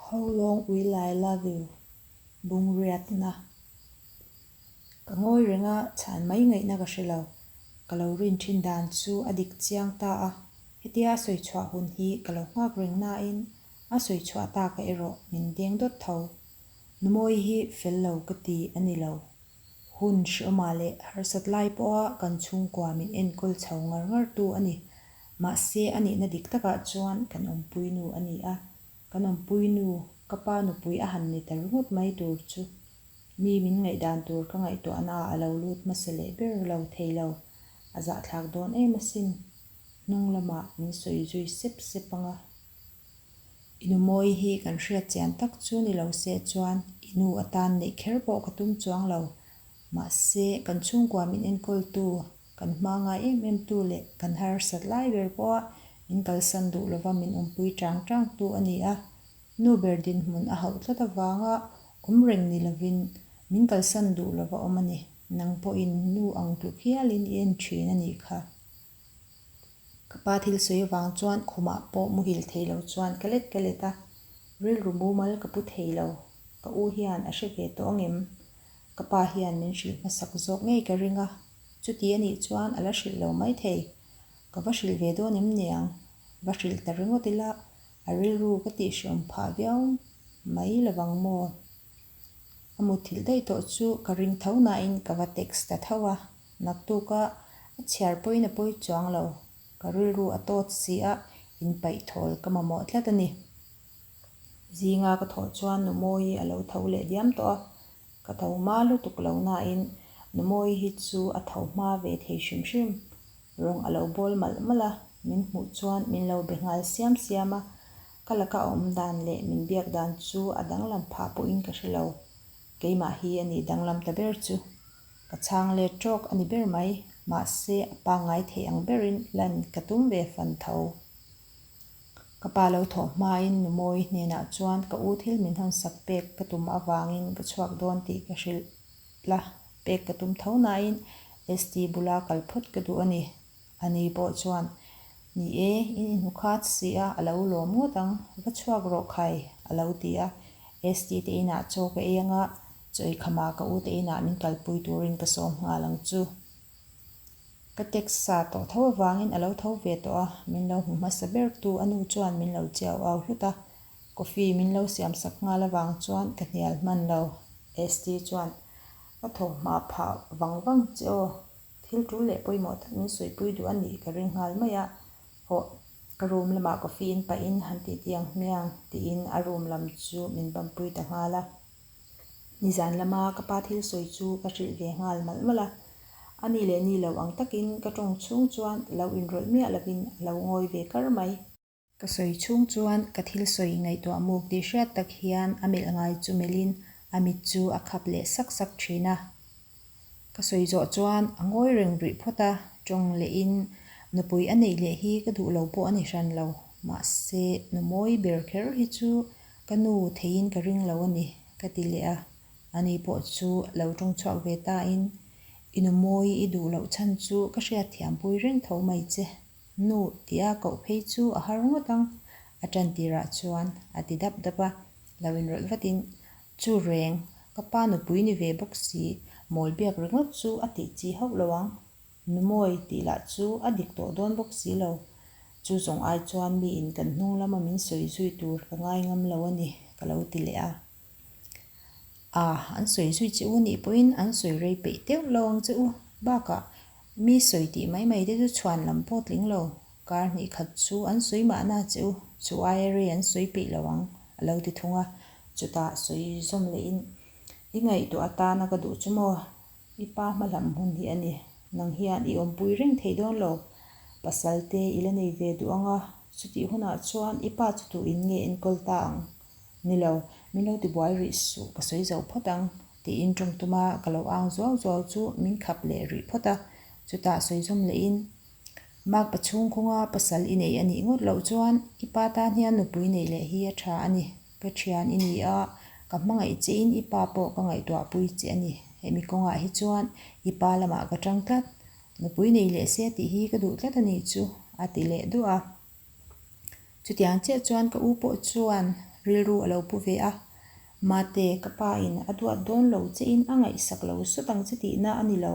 How long will I love you? Bungriatna. Ka ngawi reng a, chhan mai ngaihna ka hre lo. Ka lo rin thin dan chu a dik chiang ta a, hetia a sawi chhuah hun hi ka lo nghak reng nain a sawi chhuah taka erawh min deng dawt tho. Numawi hi fel lo ka ti a ni lo. Hun hreawmah leh harsat lai pawha kan chhungkua min enkawl chho ngar ngar tu a ni. Mahse a nihna dik takah chuan kan awmpuinu a ni a, kan awmpuinu ka pa nupui a han ni ta ringawt mai tur chu mi min ngaihdan tur ka ngaihtuahnaah a lo lut hmasa leh ber lo thei lo, a zahthlak dawn em asin. Hnung lamah min sawi zui sep sep ang a. I nu mawi hi kan hriat chian tak chu ni lo se chuan i nu atan neih kher pawh ka tum chuang lo. Mahse, kan chhungkua min enkawltu, kan hma ngai em em tu leh kan harsat lai ber pawha min kalsan duh lova min awmpui chang chang tu a ni a. Nu ber dinhmun a hauh tlat avanga awm reng ni lovin min kalsan duh lova awm a ni. Nang pawhin nu ang tluk hialin i en thin a nih kha. Ka pa thil sawi avang chuan khumah pawh muhil thei lo chuan ka let ka let a, rilru mumal ka pu thei lo. Ka u hian a hre ve tawh angem? Ka pa hian min hrilh hmasak zawk ngei ka ring a, chuti a nih chuan a la hrilh lo mai thei. Ka va hrilh ve dawn em niang? Va hrilh ta ringawt ila a rilru ka tihhriawm phah viau mai lovang maw? A muthilh daih tawh chu ka ring tho nain ka va text ta tho a. Naktuka a chhiar pawhin a pawi chuang lo, ka rilru a tawt si a, inpaih thawl ka mamawh tlat a ni. Zinga ka thawh chuan Numawi a lo tho leh diam tawh a, ka tho hma lutuk lo nain Numawi hi chu a tho hma ve thei hrim hrim. Rawng a lo bawl malh malh a, min hmuh chuan min lo be nghal siam siam a, ka laka a awm dan leh min biak dan chu a danglam phah pawhin ka hre lo. Keimah hi a nih danglam ta ber chu. Ka chhang let tawk a ni ber mai, mahse a pangngai thei ang berin lan ka tum ve fan tho. Ka pa lo thawh hmain Numawi hnenah chuan ka u thil min hawnsak pek ka tum avangin ka chhuak dawn tih ka hrilh la, pek ka tum tho nain ST bula kal phawt ka duh a ni. Ani pawh chuan, Ni e, in inhmu khat si a, a lo lawm ngawt ang, va chhuak rawh khai, a lo ti a. ST te inah chaw ka ei anga, chaw ei khamah ka u te inah min kalpui turin ka sawm nghal ang chu. Ka text sa tawh tho avangin a lo tho ve tawh a, min lo hmu hmasa ber tu a nu chuan min lo chiau au hlut a, coffee min lo siam sak nghal avang chuan ka hnial hman lo. ST chuan, Ka thaw hma phah vang vang che aw, Thil tul leh pawimawh tak min sawipui duh a nih ka ring nghal mai a, hawh ka room lamah coffee in pahin han tih tih ang hmiang tiin a room lam chu min banpui ta nghal a. Nizan lama ka pa thil sawi chu ka hrilh ve nghal malh malh a, a ni leh ni lo ang takin ka tawng chhung chuan lo inrawlh miah lovin a lo ngawi ve kar mai. Ka sawi chhung chuan ka thil sawi ngaihtuah muk tih hriat tak hian a melh ngai chu melhin a mit chu a khap leh sak sak thin a. Ka sawi zawh chuan a ngawi reng rih phawt a, tawng lehin nupui a neih leh hi ka duh lo pawh a ni hran lo, mahse nu mawi ber kher hi chu ka nu theiin ka ring lo a ni ka ti leh a, ani pawh chu lo tawng chhuak ve tain i nu mawi i duh loh chhan chu ka hriatthiampui reng tho mai che. Nu tia koh phei chu a har ngawt ang, a tan tirah chuan a ti dap dap a, lo inrawlh vatin, Chu reng, ka pa nupui ni ve bawk si, mawl biak ringawt chu a tih chi hauh lo ang. Nu mawi tih lah chu a dik tawh dawn bawk si lo. Chu zawng ai chuan miin kan hnung lama min sawi zui tur ka ngai ngam lo a ni, ka lo ti leh a. A, an sawi zui che u nih pawhin an sawi rei peih teuh lo ang che u. Bakah, mi sawi tih mai mai te chu chhuan lam pawh tling lo. Kar hnih khat chu an sawi mahna che u, chu aia rei an sawi peih lo ang, a lo ti thung a. Chutah sawi zawm lehin, I ngaihtuah atana ka duh chu maw? I pa hma lam hun hi a ni. Nang hian i awmpui reng thei dawn lo. Pasal te i la nei ve duh ang a, chutih hunah chuan i pa chu tuin nge enkawl ta ang? Ni lo, min lo tibuai rih suh, ka sawi zo phawt ang, tiin tawng tuma ka lo ang zuau zuau chu min khap leh rih phawt a, chutah sawi zawm lehin, Makpa chhung khawnga pasal i nei a nih ngawt loh chuan i pa tan hian nupui neih leh hi a tha a ni, ka thian i ni a, ka hmangaih chein i pa pawh ka ngaihtuahpui che a ni, hemi kawngah hi chuan i pa lamah ka tang tlat, nupui nei leh se tih hi ka duh tlat a nih chu, a ti leh duah a. Chutiang chiah chuan ka u pawh chuan rilru a lo pu ve a. Mate, ka pa in a duat dawn lo che in a ngaihsak lo sawt ang che tihna a ni lo.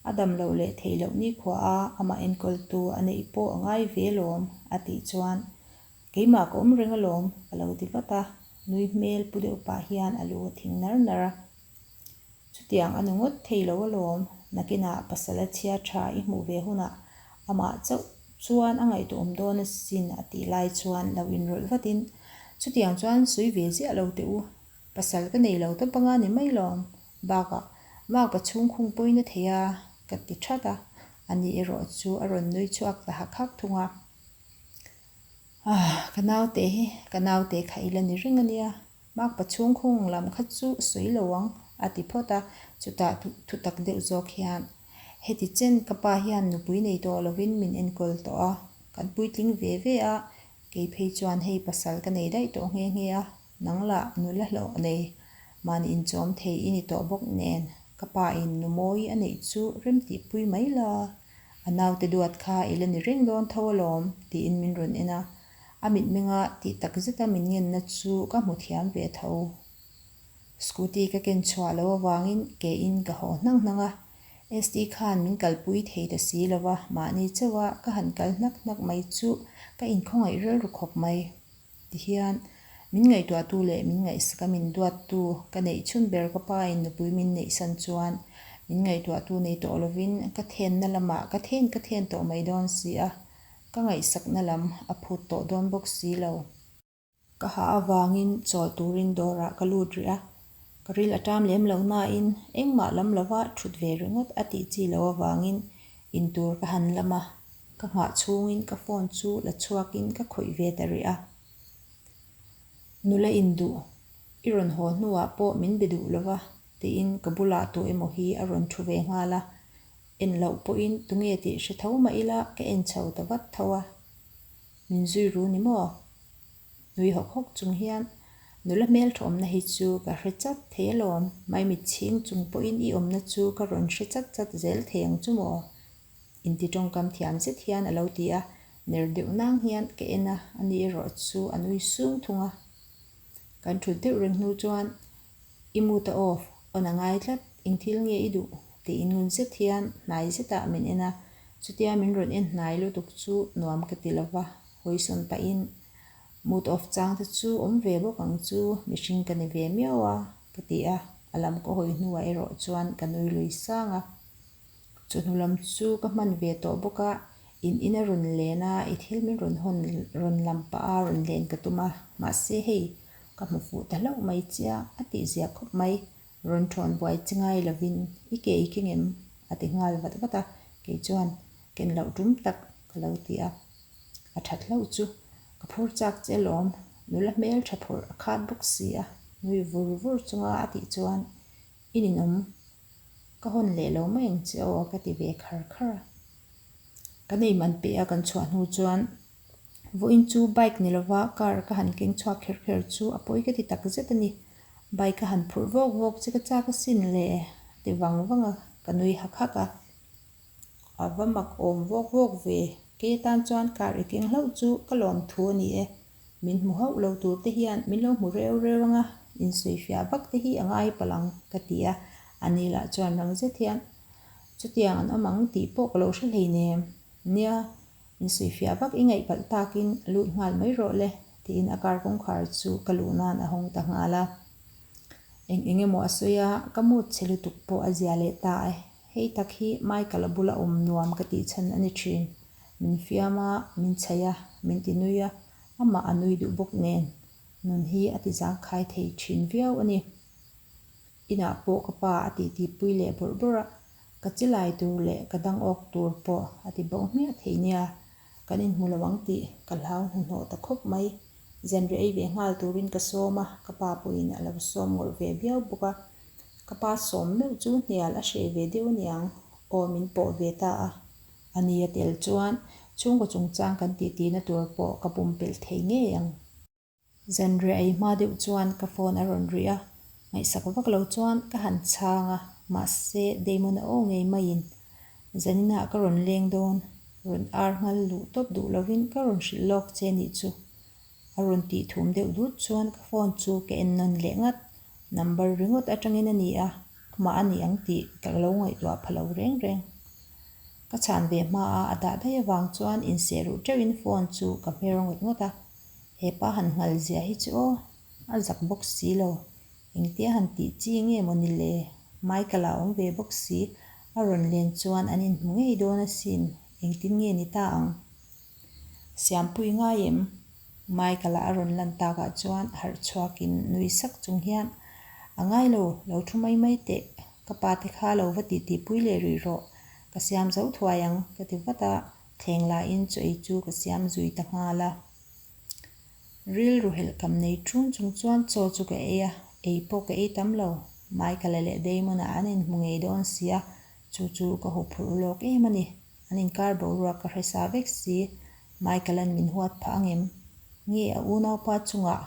A dam loh leh theih loh nikhua a amah enkawltu a neih pawh a ngai ve lawm, a tih chuan Keimah ka awm reng alawm, ka lo ti vat a, nui hmel pu deuh pah hian a lu a thing nar nar a. Chutiang a ni ngawt thei lo alawm, nakinah pasal a chhia tha i hmuh ve hunah amah chauh chuan a ngaihtuahawm dawn asin a tih lai chuan lo inrawlh vatin, Chutiang chuan sawi ve ziah lo teh u, pasal ka nei lo tawp anga ni mai lawm, bakah makpa chhungkhung pawhin a thei a, ka ti that a, ani erawh chu a rawn nui chhuak ta hak hak thung a. Ka naute hi, ka naute kha i la ni reng a nia, Makpa chhungkhung lam kha chu sawi lo ang, a ti phawt a, chutah thutak deuh zawk hian, Heti chen ka pa hian nupui nei tawh lovin min enkawl tawh a, kan puitling ve ve a, kei phei chuan hei pasal ka nei daih tawh nghe nghe a, nang lah nula hlawh nei mahni inchawm thei i ni tawh bawk nen, ka pa in nu mawi a neih chu remtihpui mai la. A naute duat kha i la ni reng dawn tho alawm, tiin min rawn en a. A mitmenga tih tak zeta min ngenna chu ka hmu thiam ve tho. Scooty ka ken chhuah loh avangin ke in ka haw hnang hnang a. ST khan min kalpui thei ta si lo va, mahni chauha ka han kal hnak hnak mai chu ka inkhawngaih rilru khawp mai. Tihian, min ngaihtuahtu leh min ngaihsaka min duattu ka neih chhun ber ka pa in nupui min neihsan chuan min ngaihtuahtu nei tawh lovin ka thenna lamah ka then ka then tawh mai dawn si a, ka ngaihsakna lam a phut tawh dawn bawk si lo. Ka hah avangin chawl turin dawrah ka lut rih a, ka ril a ṭam lem lo nain engmah lam lova ṭhut ve ringawt a tih chi loh avangin intur ka han lam a. Ka nghah chhungin ka phone chu la chhuakin ka khawih ve ta rih a. Nula induh, i rawn haw hnuah pawh min be duh lova tiin ka bulah tu emaw hi a rawn thu ve nghal a. En loh pawhin tunge tih hre tho mah ila ka en chho ta vat tho a. Min zui ru ni maw? Nui hawk hawk chung hian nula hmeltha awmna hi chu ka hre chat thei alawm, maimit chhing chung pawhin i awmna chu ka rawn hre chat chat zel thei ang chu maw? Inti tawngkam thiam zet hian a lo ti a, ner deuh nang hian ka en a, ani erawh chu a nui sung thung a. Kan thut deuh reng hnu chuan, I mood a off, on a ngai tlat, eng thil nge i duh? tiin ngun zet hian hnai zetah min en a, chutia min rawn en hnai lutuk chu nuam ka ti lova, hawisawn pahin, Mood off chang te chu awm ve bawk ang chu, mihring ka ni ve miau a, ka ti a, a lam ka hawi hnuah erawh chuan ka nui lui sang a. Chawhnu lam chu ka hman ve tawh bawk a, in in a rawn len a, i thil min rawn hawn rawn lam pah a rawn len ka tum a, mahse hei ka hmu fuh ta hlauh mai che a, a tih zia khawp mai, rawn thawn buai che ngai lovin i ke i keng em? a ti nghal vat vat a, kei chuan ken loh tum tak ka lo ti a, a that hlauh chu ka phur chak che alawm, nula hmel tha phurh a khat bawk si a, nui vur vur chunga a tih chuan i ninawm Ka hawn leh lo mai ang che aw ka ti ve khar khar a. Kan ei man peh a kan chhuah hnu chuan vawiin chu bike ni lova car ka han keng chhuak kher kher chu a pawi ka ti tak zet a ni. Bike a han phurh vawk vawk che ka chak asin le a ti vang vang a, ka nui hak hak a. A va mak awm vawk vawk ve, kei atan chuan car i keng hlauh chu ka lawm thu a ni e. Min hmu hauh lo tur te hian min lo hmu reu reu anga insawifiah vak te hi a ngai palh ang ka ti a, ani lah chuan rang zet hian chutiang an awm ang tih pawh ka lo hre hleinem. Nia, insawifiah vak i ngaih palh takin lut nghal mai rawh le tiin a car kawngkhar chu ka luh nan a hawng ta nghal a. Eng eng emaw a sawi a, ka mood chhe lutuk pawh a zia leh ta e. Hei tak hi Michael-a bula awm nuam ka tih chhan a ni thin. Min fiam a, min chhaih a, min ti nui a, amah a nui duh bawk nen nun hi a ti zangkhai thei thin viau a ni. Inah pawh ka pa a titi pui leh bawrh bawrh a, ka chi lai tur leh ka dang awk tur pawh a ti bo hmiah thei nia, kan inhmu lo ang tih ka hlau hnuhnawh ta khawp mai. Zanriah ei ve nghal turin ka sawm a, ka pa pawhin a lo sawm ngawrh ve viau bawk a. Ka pa sawm meuh chu hnial a hreh ve deuh aniang, aw min pawh ve ta a. A ni a tel chuan chhungkaw chungchang kan tihtina tur pawh ka pumpelh thei ngei ang. Zanriah ei hma deuh chuan ka phone a rawn rih a, ngaihsak vak lo chuan ka han chhang a, mahse Damon a aw ngei maiin zaninah ka rawn leng dawn, rawn ar nghal luh tawp duh lovin ka rawn hrilh lawk che nih chu. A rawn tih thum deuh dut chuan ka phone chu ka en nawn leh ngat. Number ringawt atangin a ni a, amah a ni ang tih ka lo ngaihtuah pha lo reng reng. Ka chhan ve hma a, a dah daih avang chuan inseh ruh teuhin phone chu ka hmer ngawt ngawt a. He pa han nghal zia hi chu aw, a zak bawk si lo. Engtia han tih chi nge maw ni le? Michael-a awm ve bawk si, a rawn len chuan an inhmu ngei dawn asin, engtin nge ni ta ang? Siampui ngai em? Michael-a a rawn lan takah chuan harh chhuakin nui sak chung hian, A ngai lo, lo thu mai mai teh, ka pa te kha lo va titipui leh rih rawh, ka siam zo thuai ang, ka ti vat a, thleng laiin chaw ei chu ka siam zui ta nghal a. Rilru helh kam nei ṭun chung chuan chaw chu ka ei a, ei pawh ka ei tam lo. Michael-a leh Damon-a an inhmu ngei dawn si a, chu chu ka huphurh lawk em a ni. An inkar boruak ka hre sa vek si, Michael-a'n min huat phah angem? Nge a unaupa chungah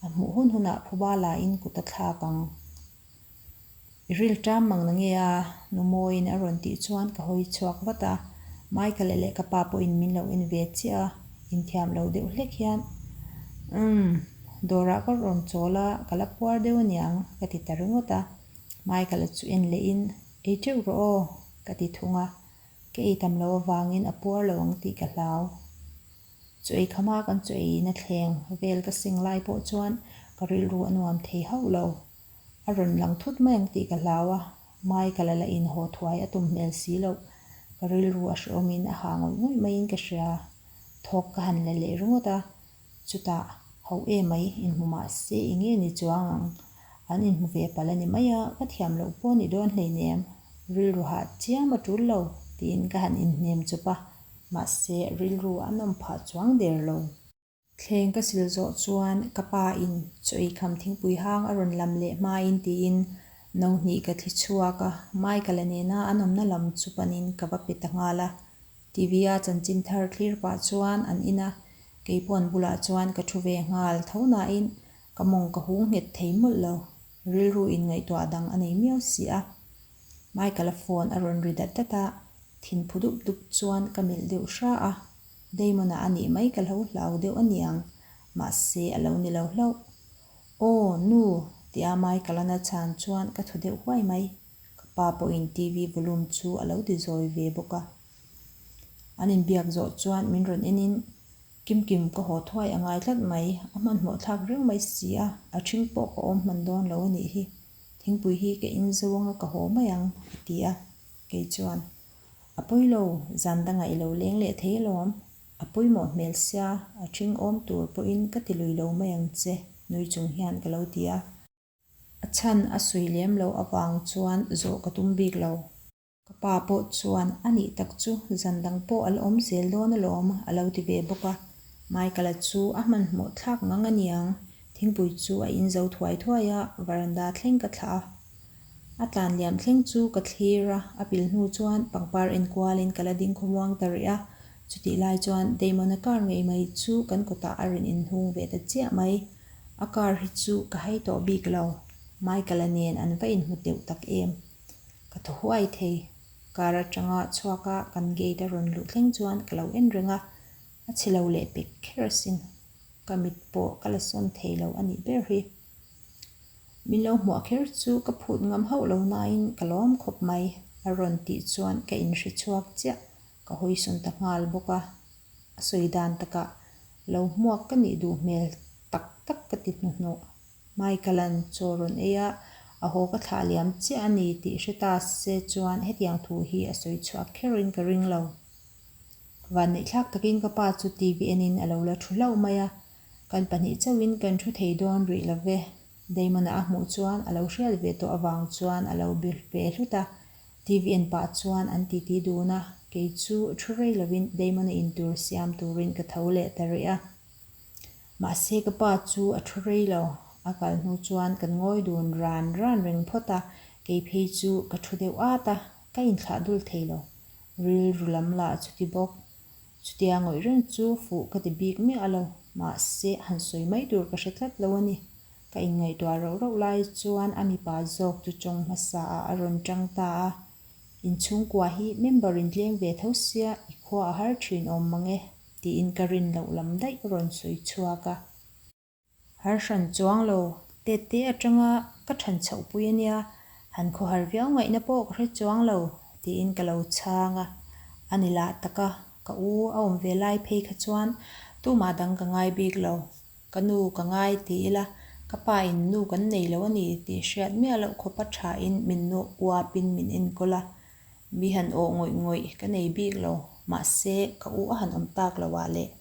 a hmuh hun hunah phuba lain kut a thlak ang? I ril ṭam mang na nge a? Nu Mawiin a rawn tih chuan ka hawi chhuak vat a, Michael-a leh ka pa pawhin min lo en ve chiah a, inthiam lo deuh hlek hian, Umm, dawrah ka rawn chawl a, ka la puar deuh aniang, ka ti ta ringawt a. Michael-a chu en lehin, Ei ṭeuh rawh aw, ka ti thung a, ka ei tam loh avangin a puar lo ang tih ka hlau. Chaw ei khama kan chaw eiin a thleng vel ka seng lai pawh chuan ka rilru a nuam thei hauh lo. A rawn lang thut mai ang tih ka hlau a, Michael a la inhaw thuai a tum hmel si loh. Ka rilru a hrehawmin a ha ngawih ngawih maiin ka hria. Thawk ka han la leh ringawt a, Chutah, Ho e mai, inhmu mah se i nge ni chuang ang. An inhmu ve palh a ni mai a, ka thiam loh pawh ni dawn hleinem. Rilru hah chiam a tul lo, tiin ka han inhnem chawp a, mahse rilru a nawm phah chuang der lo. Thleng ka sil zawh chuan ka pa in chaw ei kham thingpui hang a rawn lam leh hmain tiin no hnih ka thli chhuak a, Michael-a nena an awmna lam chu panin ka va pe ta nghal a. TV-a chanchin thar thlir pah chuan an in a, kei pawh an bulah chuan ka thu ve nghal tho nain ka mawng ka hung nghet thei mawlh lo, rilru in ngaihtuah dang a nei miau si a. Michael-a phone a rawn ri dat dat a, thin phu dup dup chuan ka melh deuh hra a, Damon-a a nih mai ka lo hlau deuh a niang, mahse a lo ni lo hlauh. Aw, nu, tia Michael-a na chhan chuan ka thaw deuh huai mai. Ka pa pawhin TV volume chu a lo ti zawi ve bawk a. An inbiak zawh chuan min rawn enin, Kim Kim ka haw thuai a ngai tlat mai, a hmanhmawh thlak reng mai si a, a ṭhing pawh ka awm hman dawn lo a nih hi. Thingpui hi ka in zo anga ka haw mai ang, a ti a. Kei chuan, A pawi lo, zan dangah i lo leng leh thei alawm. A pawimawh hmel sia, a ṭhing awm tur pawhin ka ti lui lo mai ang che, nui chung hian ka lo ti a. A chhan a sawi lem loh avang chuan zawh ka tum bik lo. Ka pa pawh chuan a nih tak chu zan dang pawh a la awm zel dawn alawm a lo ti ve bawk a. Michael-a chu a hmanhmawh thlak ngang a niang, thingpui chu a in zo thuai thuai a, varanda thleng ka thlah a. A tlan liam thleng chu ka thlir a, a pil hnu chuan pangpar enkualin ka la ding khawmuang ta rih a. Chutih lai chuan Damon-a car ngei mai chu kan kawtah a rawn inhung ve ta chiah mai. A car hi chu ka hai tawh bik lo. Michael-a nen an va inhmu teuh tak em? Ka thaw huai thei. Car atanga chhuak a kan gate a rawn luh thleng chuan ka lo en reng a, a chhe lo leh pek kher asin. Ka mit pawh ka la sawn thei lo a nih ber hi. Min lo hmuah kher chu ka phut ngam hauh lo nain ka lawm khawp mai a rawn tih chuan ka inhre chhuak chiah. Ka hawi sawn ta nghal bawk a, a sawi dan takah lo hmuak ka nih duh hmel tak tak ka ti hnuhnawh. Michael-a'n chaw rawn ei a, a haw ka thlah liam chiah a ni tih hre ta se chuan hetiang thu hi a sawi chhuak kherin ka ring lo. Vanneihthlak takin ka pa chu TV enin a lo la thu hlauh mai a, kan pahnih chauhin kan thu thei dawn rih lo ve. Damon-a a hmuh chuan a lo hriat ve tawh avang chuan a lo be ve hlut a, TV en pah chuan an titi dun a, kei chu thu rei lovin Damon-a in tur siam turin ka tho leh ta rih a. Mahse ka pa chu a thu rei lo, a kal hnu chuan kan ngawi dun ran ran reng phawt a, kei phei chu ka thu deuh at a, ka inthlah dul thei lo. Rilru lam lah chuti bawk. Chutia ngawih reng chu fuh ka ti bik miah lo, mahse han sawi mai tur ka hre tlat lo a ni. Ka inngaihtuah rauh rauh lai chuan a mipa zawk chu tawng hmasa ah a rawn tang ta a, Inchhungkua hi member in tlem ve tho sia i khua a har thin awm mang e, tiin ka rin loh lam daih a rawn sawi chhuak a. Har hran chuang lo, tet te atanga ka than chhoh pui a nia, han khawhar viau ngaihna pawh ka hre chuang lo, tiin ka lo chhang a. A ni lah tak a, ka u a awm ve lai phei kha chuan tumah dang ka ngai bik lo. Ka nu ka ngai ti ila, ka pa in nu kan nei lo a ni tih hriat miah loh khawpa thain min nu uapin min enkawl a. Mi han awh ngawih ngawih ka nei bik lo, mahse ka u a han awm tak lo ah leh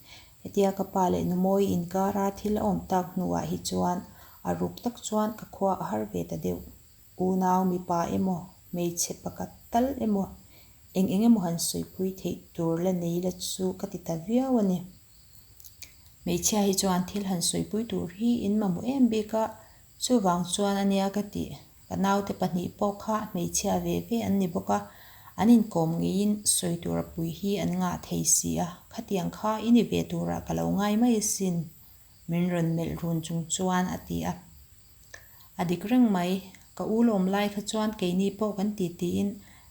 hetia ka pa leh nu Mawi inkara thil a awm tak hnuah hi chuan a ruk tak chuan ka khua a har ve ta deuh. Unau mipa emaw, hmeichhe pakhat tal emaw, eng eng emaw han sawipui theih tur la nei la chu ka ti ta viau a ni. Hmeichhia hi chuan thil han sawipui tur hi in mamawh em bik a, chuvang chuan a nia ka tih. Ka naute pahnih pawh kha hmeichhia ve ve an ni bawk a, an inkawm ngeiin sawi tura pui hi an ngah thei si a, khatiang kha i ni ve turah ka lo ngai mai asin, min rawn melh run chung chuan a ti a. A dik reng mai, ka u lawm lai kha chuan keini pawh kan ti tiin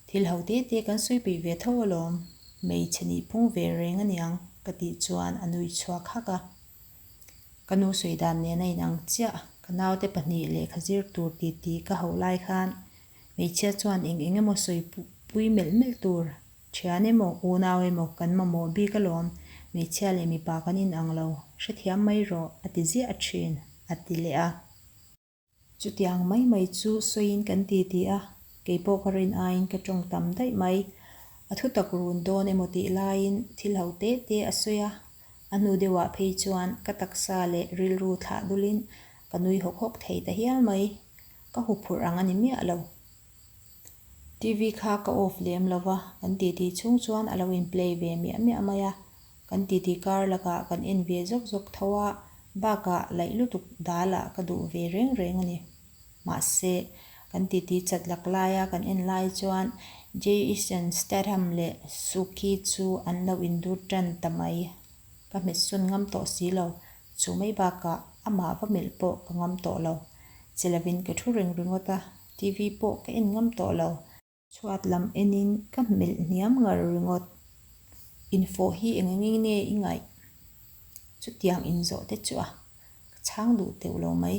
thil ho te te kan sawi peih ve tho alawm, hmeichhe nih phung ve reng aniang ka tih chuan a nui chhuak hak a. Ka nu sawi dan nen a inang chiah, ka naute pahnih lehkha zir tur ti ti ka hauh lai khan hmeichhia chuan eng eng emaw sawi pui melh melh tur, thian emaw unau emaw kan mamawh bik alawm, hmeichhia leh mipa kan inang lo, hrethiam mai rawh a ti ziah thin, a ti leh a. Chutiang mai mai chu sawiin kan ti ti a, kei pawh ka rin aiin ka tawng tam daih mai. A thu tak run dawn emaw tih laiin thil ho te te a sawi a, a hnu deuhah phei chuan ka taksa leh rilru thlah dulin ka nui hawk hawk thei ta hial mai. Ka huphurh ang a ni miah lo. TV kha ka off lem lo va, kan titi chhung chuan a lo in play ve miah miah mai a, kan titi kar lakah kan en ve zawk zawk tho a, bakah laih lutuk dalah ka duh ve reng reng a ni. Mahse, kan titi chat lak laia kan en lai chuan Jason Statham leh Sukhi chu an lo indur tan ta mai. Ka hmet sawn ngam tawh si lo, chu mai bakah amah va melh pawh ka ngam tawh lo. Che lovin ka thu reng ringawt a. TV pawh ka en ngam tawh lo. Chhuat lam enin ka hmelh hniam ngar ringawt. Infawh hi eng eng nge i ngaih? Chutiang inzawh te chu a ka chhang duh teuh lo mai.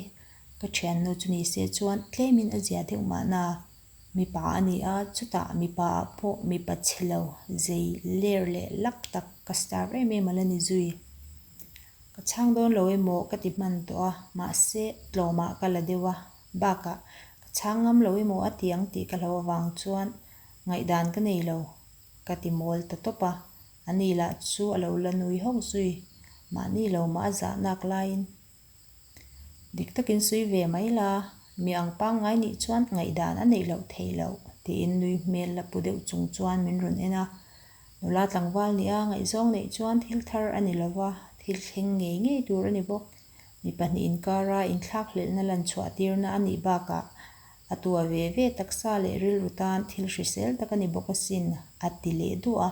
Ka thiannu chu ni se chuan tlemin a zia deuh mahna. Mipa a ni a, chutah mipa ah pawh mipa chhe lo, zei ler leh lak tak ka star em em a la ni zui. Ka chhang dawn lo emaw ka ti hman tawh a, mahse tlawmah ka la deuh a. Bakah, ka chhang ngam lo emaw a ti ang tih ka hlo avang chuan ngaihdan ka nei lo, ka ti mawl ta tawp a. Ani lah chu a lo la nui hawk zui, mahni lo mah a zah nak laiin. Dik takin sawi ve mai la, mi ang pangngai nih chuan ngaihdan a neih loh theih loh, tiin nui hmel la pu deuh chung chuan min rawn en a. Nula tlangval nia ngaihzawng neih chuan thil thar a ni lova, thil thleng ngei ngei tur a ni bawk. Mi pahnih inkara inthlakhlelhna lan chhuah tirna a nih bakah a tua ve ve taksa leh rilru tan thil hrisel tak a ni bawk asin, a ti leh duah a.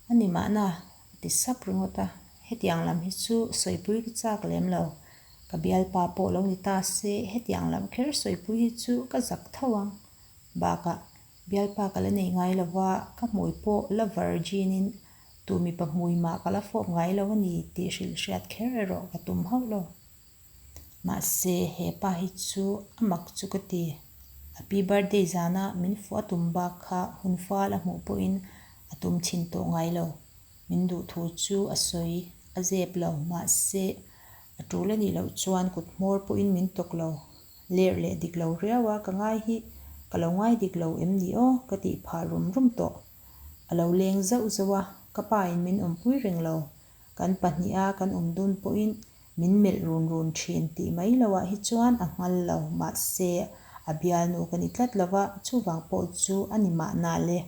A ni mahna, a ti sap ringawt a, hetiang lam hi chu sawipui ka chak lem lo. Ka bialpa pawh lo ni ta se, hetiang lam kher sawipui hi chu ka zak tho ang. Bakah, bialpa ka la nei ngai lo va, ka hmui pawh la virgin-in Tu mipa hmui mah ka la fawp ngai lo a ni tih hrilh hriat kher erawh ka tum hauh lo. Mahse, he pa hi chu a mak chu ka ti. A pi birthday zana min fuh a tum bak kha hun fal a hmuh pawhin a tum chhin tawh ngai lo. Min duh thu chu a sawi a zep lo, mahse, a tul a nih loh chuan kut hmawr pawhin min tawk lo. Lerh leh dik lo riau a ka ngai hi ka lo ngai dik lo em ni aw ka tih phah rum rum tawh. A lo leng zauh zauh a, ka pa in min awmpui reng lo. Kan pahniha kan awm dun pawhin min melh run run thin tih mai loah hi chuan a nghal lo, mahse a bialnu ka ni tlat lo va, chuvang pawh chu a ni mahna le.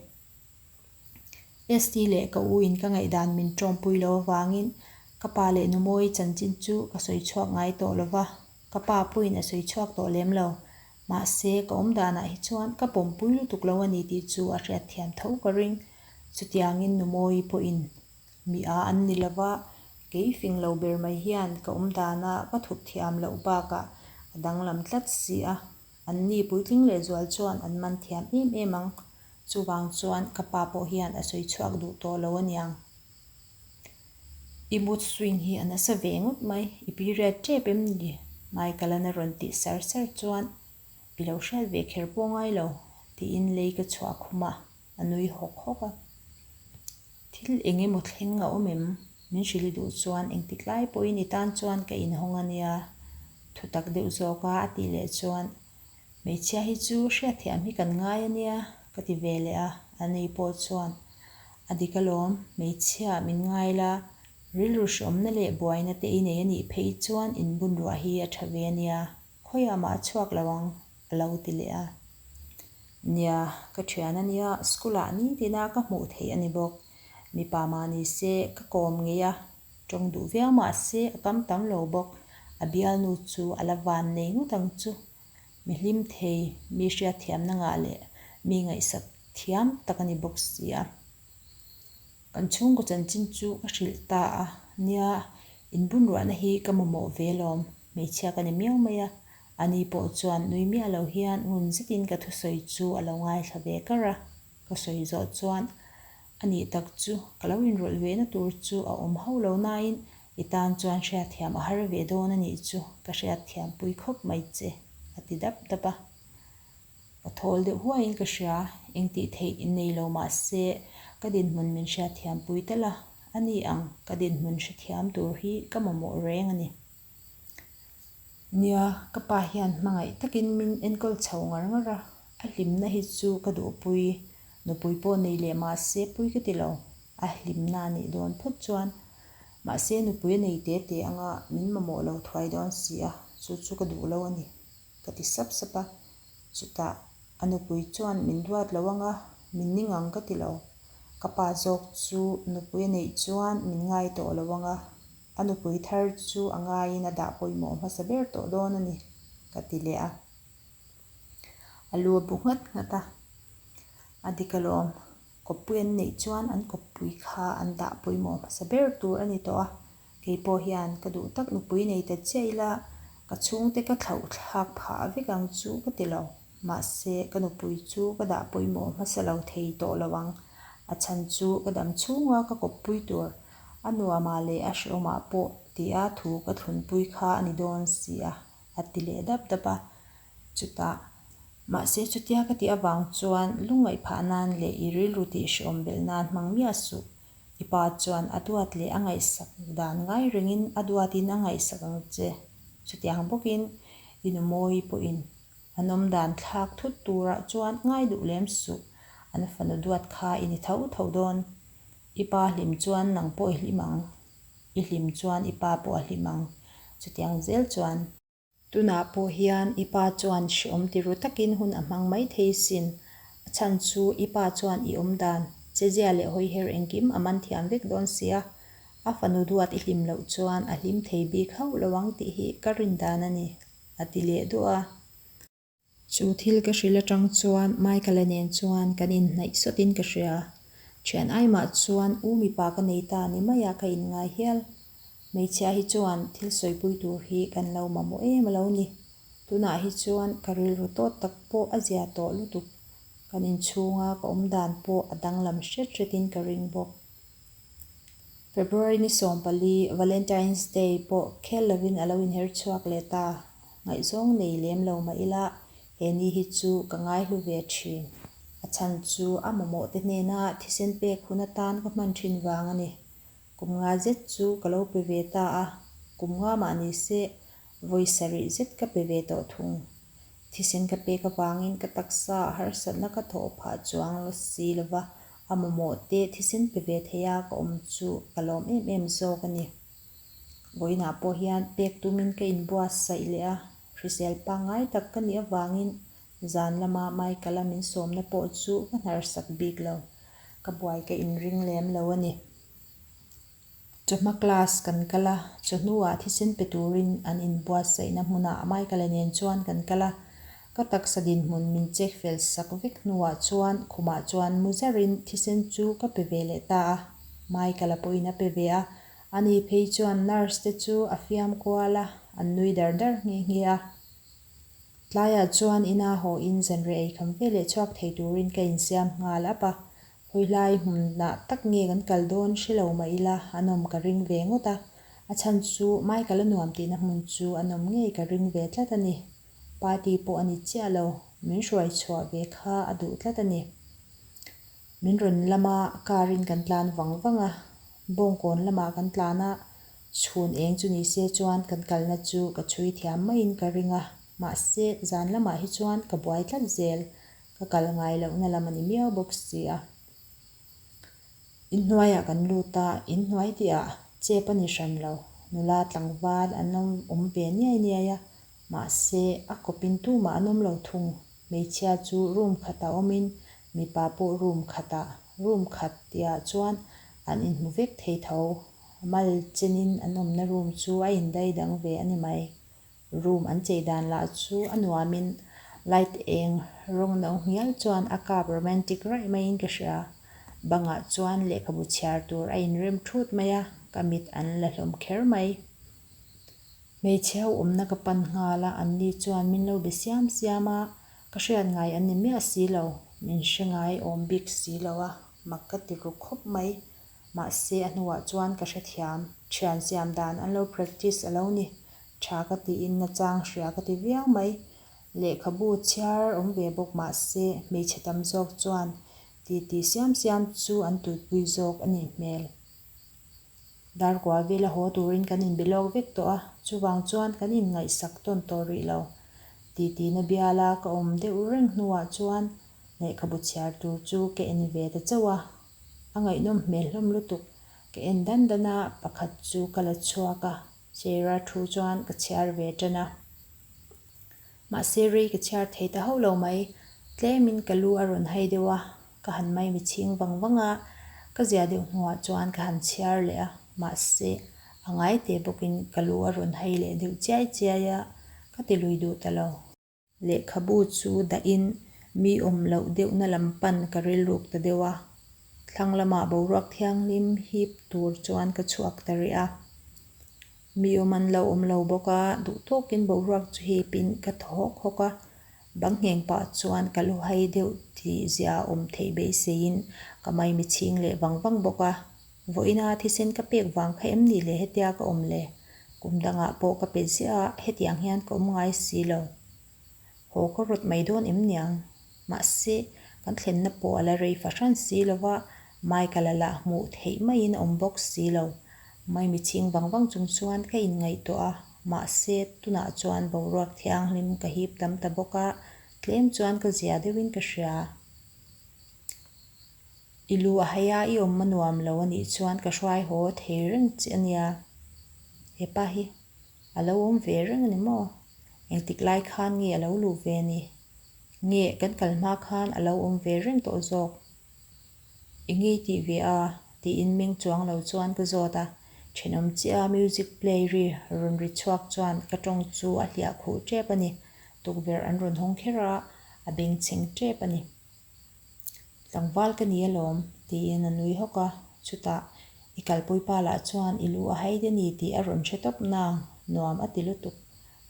ST leh ka u in ka ngaihdan min tawmpui lo avangin ka pa leh Numawi chanchin chu ka sawi chhuak ngai tawh lo va, ka pa pawhin a sawi chhuak tawh lem lo. Mahse, ka awm danah hi chuan ka pawmpui lutuk lo a ni tih chu a hriatthiam tho ka ring. Chutiangin Numawi pawhin mi a an ni lova, kei fing lo ber mai hian ka awm dana ka thup thiam loh bakah a danglam tlat si a. Anni puitling lehzual chuan an man thiam em em ang. Chuvang chuan ka pa pawh hian a sawi chhuak duh tawh lo aniang. I mood swing hi a nasa ve ngawt mai, i period tep em ni? Michael-a'n a rawn tih sar sar chuan, I lo hriat ve kher pawh ngai lo, tiin lei ka chhuah khum a, a nui hawk hawk a. Thil eng emaw thleng a awm em? Min hrilh i duh chuan engtik lai pawhin i tan chuan ka inhawng a nia, thutak deuh zawka a tih leh chuan, Hmeichhia hi chu hriatthiam hi kan ngai a nia, ka ti ve leh a, a nui pawh chuan, A dik alawm, hmeichhia min ngai la, rilru hreawmna leh buaina te i nei a nih phei chuan inbunruah hi a tha ve a nia, khawiah mah a chhuak lo ang, a lo ti leh a. Nia, ka thian a nia, school ah nitin a ka hmuh theih a ni bawk. Mipa mah ni se, ka kawm ngei a, tawng duh viau mah se a kam tam lo bawk. A bialnu chu a la van nei ngawt ang chu. Mi hlim thei, mi hriatthiamna ngah leh mi ngaihsak thiam tak a ni bawk si a. Kan chhungkaw chanchin chu ka hrilh ta a, nia, inbunruahna hi ka mamawh ve lawm, hmeichhia ka ni miau mai a, ani pawh chuan nui miah lo hian ngun zetin ka thusawi chu a lo ngaithla ve kar a, ka sawi zawh chuan a nih tak chu ka lo inrawlh ve na tur chu a awm hauh lo nain i tan chuan hriatthiam a har ve dawn a nih chu ka hriatthiam pui khawp mai che, a ti dap dap a. Ka thawl deuh huaiin ka hria, engtih theih innei lo mah se ka dinhmun min hriatthiam pui tal a, a ni ang ka dinhmun hrethiam tur hi ka mamawh reng a ni. Nia, ka pa hian hmangaih takin min enkawl chho ngar ngar a, a hlimna hi chu ka duhpui, nupui pawh nei leh mah se pui ka ti lo, a hlimna a nih dawn phawt chuan mahse nupui a nei te te anga min mamawh lo thuai dawn si a, chu chu ka duh lo a ni. Ka ti sap sap a, chutah a nupui chuan min duat lo anga min ning ang ka ti lo. Ka pa zawk chu nupui a neih chuan min ngai tawh lo anga a nupui thar chu a ngaiin a dah pawimawh hmasa ber tawh dawn a ni, ka ti leh a. A lu a bu nghat nghat a, a dik alawm, kawppui an neih chuan an kawppui kha an dah pawimawh hmasa ber tur a ni tawh a, Kei pawh hian ka duh tak nupui nei ta chiah ila ka chhungte ka thlauh thlak phah vek ang chu ka ti lo. Mahse, ka nupui chu ka dah pawimawh hmasa lo thei tawh lo ang. A chhan chu ka dam chhunga ka kawppui tur a nuamah leh a hrehawmah pawh tia thu ka thlunpui kha a ni dawn si a, a ti leh dap dap a. Chutah, mahse chutia ka tih avang chuan lungngaih phah nan leh i rilru tih hrehawm belh nan hmang miah suh. I pa chuan a duat leh a ngaihsak dan ngai rengin a duatin a ngaihsak ang che. Chutiang bawkin i nu Mawi pawhin an awm dan thlak thut turah chuan ngai duh lem suh, an fanu duat kha i ni tho tho dawn. I pa hlim chuan nang pawh i hlim ang, i hlim chuan i pa pawh a hlim ang. Chutiang zel chuan. Tunah pawh hian i pa chuan hreawm ti ru takin hun a hmang mai thei sin. A chhan chu i pa chuan i awm dan, chezia leh hawiher engkim a man thiam vek dawn sia. A fanu duat i hlim loh chuan a hlim thei bik hauh lo ang tih hi ka rin dan a ni, a ti leh duah a. Chu thil ka hrilh atang chuan Michael-a nen chuan kan inhnaih sawtin ka hria. Thian aimah chuan u mipa ka nei ta ni maiah ka inngai hial. Hmeichhia hi chuan thil sawipui tur hi kan lo mamawh em alo ni. Tunah hi chuan ka rilru tawt tak pawh a zia tawh lutuk. Kan inchhunga ka awm dan pawh a danglam hret hretin ka ring bawk. February ni 14, Valentine's Day pawh khel lovin a lo inher chhuak leh ta. Ngaihzawng nei lem lo mah ila, he ni hi chu ka ngaihlu ve thin. A chhan chu a mamawh te hnena thisen pek hun atan ka hman thin vang a ni. Kum nga zet chu ka lo pe ve ta a, kum nga mah ni se vawi sarih zet ka pe ve tawh thung. Thisen ka pek avangin ka taksa a harsatna ka thawh phah chuang si lova, a mamawh te thisen pe ve theia ka awm chu ka lawm em em zawk a ni. Vawiinah pawh hian pek tumin ka inbuatsaih leh a, hrisel pangngai tak ka nih avangin zan lama Michael-a min sawmna pawh chu ka hnarsak bik lo, ka buai ka inring lem lo a ni. Chawhma class kan kal a, chawhnuah thisen pe turin an inbuatsaihna hmunah Michael-a nen chuan kan kal a, ka taksa dinhmun min check fel sak vek hnuah chuan khumah chuan mu zarin thisen chu ka pe ve leh ta a, Michael-a pawhin a pe ve a, Ani phei chuan nurse te chu a fiam kual a, an nui dar dar nghe nghe a. Tlaiah chuan ina haw in zanriah ei kham veleh chhuak thei turin ka insiam nghal ap a. Hawihlai hmunah tak nge kan kal dawn hre lo mah ila a nawm ka ring ve ngawt a, a chhan chu Michael a nuam tihna hmun chu a nawm ngei ka ring ve tlat a ni. Party pawh a ni chiah lo, min hruai chhuah ve kha a duh tlat a ni. Min rawn lama car in kan tlan vang vang a, Bawngkawn lamah kan tlan a, chhun eng chu ni se chuan kan kalna chu ka chhui thiam maiin ka ring a, mahse zan lamah hi chuan ka buai tlat zel, ka kal ngai lohna lam a ni miau bawk si a. Inhnuaiah kan lut a, inhnuai tihah chep a ni hran lo, nula tlangval an lo awm ve niai niai a, mahse a kawpin tumah an awm lo thung, hmeichhia chu room khatah awmin mipa pawh room khatah, room khat tihah chuan an inhmu vek thei tho, mal chenin an awmna room chu a indai dang ve a ni mai. Room an chei dan lah chu a nuamin light eng rawng no nghial chuan a kap romantic raih maiin ka hria. Bangah chuan lehkhabu chhiar tur a inrem thut mai a, ka mit an la hlawm kher mai. Hmeichhe ho awmna ka pan nghal a, anni chuan min lo be siam siam a, ka hriat ngai an ni miah si lo, min hre ngai awm bik si lo a, mak ka ti ru khawp mai. Mahse a hnuah chuan ka hrethiam, thian siam dan an lo practice a lo ni. Tha ka tiin nachang hria ka ti viau mai. Lehkhabu chhiar awm ve bawk mahse hmeichhe tam zawk chuan titi siam siam chu an tuipui zawk a nih hmel. Darkua vela haw turin kan inbe lawk vek tawh a, chuvang chuan kan inngaihsak tawn tawh rih lo. Titina biala ka awm deuh reng hnuah chuan lehkhabu chhiar tur chu ka en ve ta chauh a, a ngaihnawm hmel hlawm lutuk. Ka en dan dan a, pakhat chu ka la chhuak a. Chair-a thu chuan ka chhiar ve tan a. Mahse rei ka chhiar thei ta hauh lo mai. Tlemin ka lu a rawn hai deuh a, ka han maimi chhing vang vang a, ka zia deuh hnuah chuan ka han chhiar leh a, mahse a ngai teh bawkin ka lu a rawn hai leh deuh chiai chiai a, ka ti lui duh ta lo. Lehkhabu chu dahin mi awm loh deuhna lam pan ka rilruk ta deuh a, thlang lamah boruak thianghlim hip tur chuan ka chhuak ta rih a. Mi awm an lo awm lo bawk a, duh tawkin boruak chu hipin ka thaw hawk hawk a, bang ngheng pah chuan ka lu hai deuh tih zia awm theih beiseiin ka maimi chhing leh vang vang bawk a. Vawiina thisen ka pek vang kha em ni le hetia ka awm le? Kum dangah pawh ka pe ziah a, hetiang hian ka awm ngai si lo. Haw ka rawt mai dawn em niang? Mahse, kan thlenna pawh a la rei fahran si lo va, Michael-a lah hmuh theih maiin a awm bawk si lo. Maimi chhing vang vang chung chuan ka inngaihtuah a, mahse, tunah chuan boruak thianghlim ka hip tam ta bawk a, tlem chuan ka zia deuhin ka hria. I lu a hai a, i awm a nuam lo a nih chuan ka hruai haw thei reng che a nia. He pa hi a lo awm ve reng a ni maw? Engtik lai khan nge a lo luh ve ni? Nge kan kal hma khan a lo awm ve reng tawh zawk? I ngei tih ve a? tiin meng chuang lo chuan ka zawt a. Thenawm chiah a music play ri rawn ri chhuak chuan ka tawng chu a hliah khuh tep a ni. Tukverh an rawn hawng kher a, a bengchheng tep a ni. Tlangval ka ni alawm, tiin a nui hawk a. Chutah, i kalpui pa lah chuan i lu a hai de ni tih a rawn hre tawp nang, nuam a ti lutuk.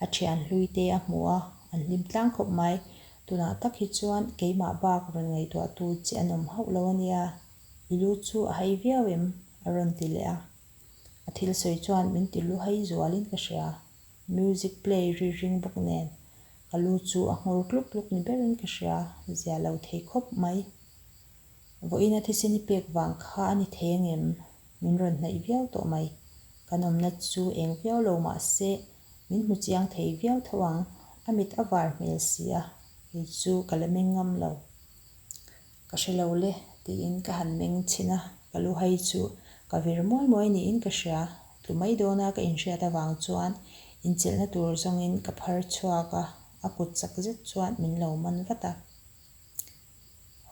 A thian hlui te a hmu a, an hlim tlang khawp mai. Tunah tak hi chuan keimah bak rawn ngaihtuahtu che an awm hauh lo a nia. I lu chu a hai viau em? a rawn ti leh a. A thil sawi chuan min ti lu hai zualin ka hria. Music play ri ring bawk nen Ka lu chu a nghawr tluk tluk ni berin ka hria, zia lo thei khawp mai. Vawiina thisen i pek vang kha a ni thei angem? Min rawn hnaih viau tawh mai. Kan awmna chu eng viau lo mah se, min hmu chiang thei viau tho ang. A mit a var hmel si a, kei chu ka la meng ngam lo. Ka hre lo le, tiin ka han meng chhin a, ka lu hai chu ka vir muai muai niin ka hria. Tlu mai dawna ka inhriat avang chuan inchelhna tur zawngin ka phar chhuak a, a kut chak zet chuan min lo man vat a.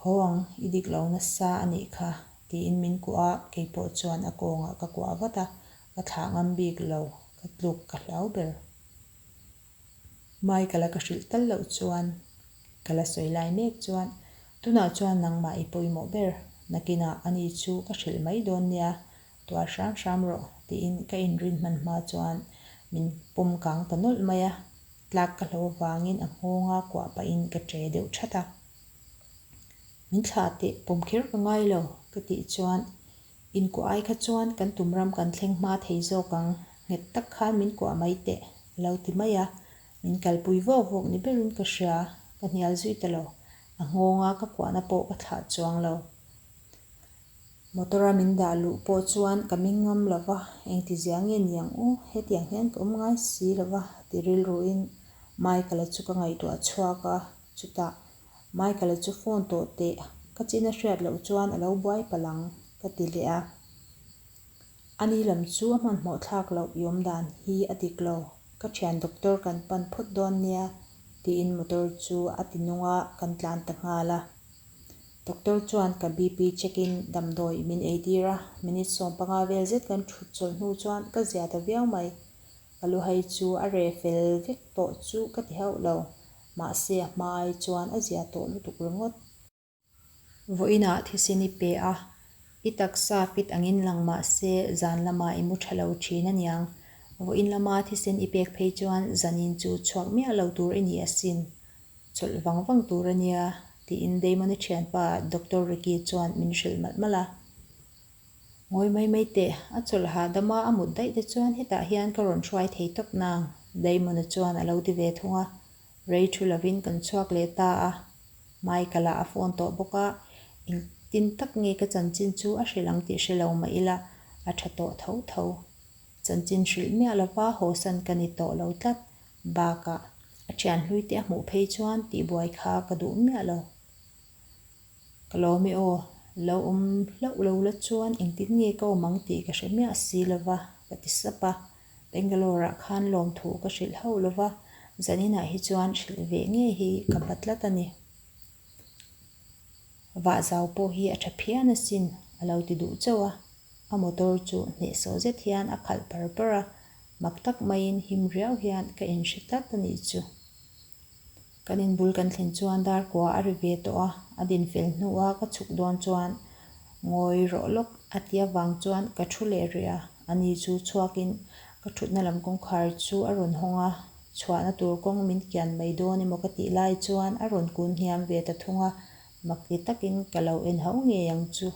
Haw ang, i dik lo nasa a nih kha, tiin min kuah a, keipawh chuan a kawngah ka kuah vat a, ka thlah ngam bik lo, ka tluk ka hlau ber. Michael-a ka hrilh tal loh chuan ka la sawi lai mek chuan tunah chuan nangmah i pawimawh ber, nakinah ani chu ka hrilh mai dawn nia, tuar hram hram rawh tiin ka inrin hman hma chuan min pawm kang ta nawlh mai a, tlak ka hlo avangin a nghawnga kuah pahin ka che deuh that a. Min thlah teh, pawm kher ka ngai lo, ka tih chuan Inkuah ai kha chuan kan tum ram kan thleng hma thei zawk ang, nghet tak khan min kuah mai teh, a lo ti mai a. Min kalpui vawk vawk ni berin ka hria, ka hnial zui ta lo. A nghawnga ka kuahna pawh ka thlah chuang lo. Motor-a min dah luh pawh chuan ka ming ngam lo va, engtizia nge ni ang u, hetiang hian ka awm ngai si lo va, ti rilruin Michael-a chu ka ngaihtuah chhuak a, chutah Michael-a chu phone tawh teh, ka chin a hriat loh chuan a lo buai palh ang, ka ti leh a. Ani lam chu a hmanhmawh thlak loh i awm dan hi a dik lo, ka thian doctor kan pan phawt dawn nia, tiin motor chu a ti nung a, kan tlan ta nghal a. Doctor chuan ka BP check in damdawi min ei tir a, minute 15 vel zet kan thut chawlh hnu chuan ka zia ta viau mai. Ka luhai chu a reh fel vek tawh chu ka ti hauh lo, mahse a hma ai chuan a zia tawh lutuk ringawt. Vawiinah thisen i pe a, i taksa fit angin lang mahse zan lamah i mu tha lo thin aniang. Vawiin lama thisen i pek phei chuan zanin chu chhuak miah lo tur i ni asin. Chawlh vang vang tur a nia, tiin Damon-a thianpa Doctor Ricky chuan min hrilh malh malh a. Ngawi mai mai teh, a chawlh hahdama a mut daih te chuan hetah hian ka rawn hruai thei tawp nang, Damon-a chuan a lo ti ve thung a. Rei thu lovin kan chhuak leh ta a, Michael-a a phone tawh bawk a, engtin tak nge ka chanchin chu a hrilh ang tih hre lo mah ila, a tha tawh tho tho. Chanchin hrilh miah lova hawsan ka ni tawh lo tlat. Bakah, a thian hlui te a hmuh phei chuan tihbuai kha ka duh miah lo. Ka lawm e aw, lo awm hlauh lo la chuan engtin nge ka awm ang tih ka hre miah si lova, ka ti sap a. Bangalore ah khan lawmthu ka hrilh hauh lova, zaninah hi chuan hrilh ve ngei hi ka ba tlat a ni. Vah zau pawh hi a tha phian asin, a lo ti duh chauh a. A motor chu hnehsawh zet hian a khalh par par a, mak tak maiin him riau hian ka inhre tlat a nih chu. Kan inbul kan thlen chuan dar kua a ri ve tawh a, a din fel hnua ka chhuk dawn chuan ngawi rawh lawk a ti avang chuan ka thu leh rih a, ani chu chhuakin ka thutna lam kawngkhar chu a rawn hawng a, chhuahna tur kawng min kian mai dawn emaw ka tih lai chuan a rawn kun hniam ve ta thung a, mak ti takin ka lo en hauh ngei ang chu.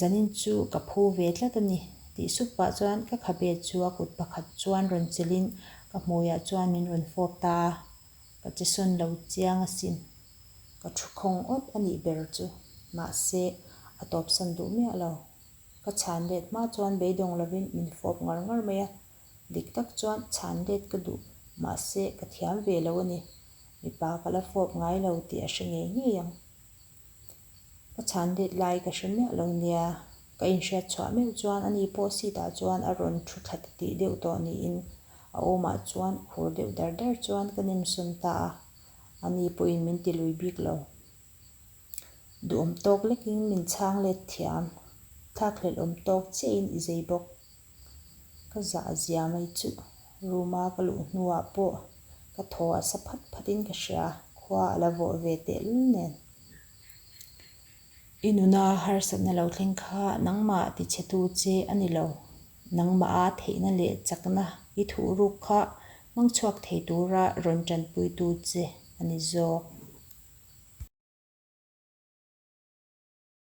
Zanin chu ka phu ve tlat a ni, tih sup pah chuan ka khabe chu a kut pakhat chuan rawn chelhin ka hmuiah chuan min rawn fawp ta a, ka che sawn lo chiang asin. Ka thu khawng awt a nih ber chu, mahse a tawpsan duh miah lo. Ka chhan let hma chuan beidawng lovin min fawp ngar ngar mai a, dik tak chuan chhan let ka duh, mahse ka thiam ve lo a ni. Mipa ka la fawp ngai lo tih a hre ngei ngei ang. Ka chhan let lai ka hre miah lo nia, ka inhriat chhuah meuh chuan ani pawh seat ah chuan a rawn thu thla ti tih deuh tawh niin a awmah chuan khur deuh dar dar chuan ka nem sawn ta a, ani pawhin min ti lui bik lo. Duhawm tawk lekin min chhang let thiam, thlakhlelh awm tawk chiahin i zei bawk. Ka zah zia mai chuh, room a ka luh hnuah pawh ka thaw a sa phat phat in ka hria, khua a la vawh ve tehlul nen. I nuna harsatna lo thleng kha nangmah tichhetu che a ni lo, nangmah a theihna leh chakna i thuhruk kha hmang chhuak thei tura rawn tanpuitu che a ni zawk.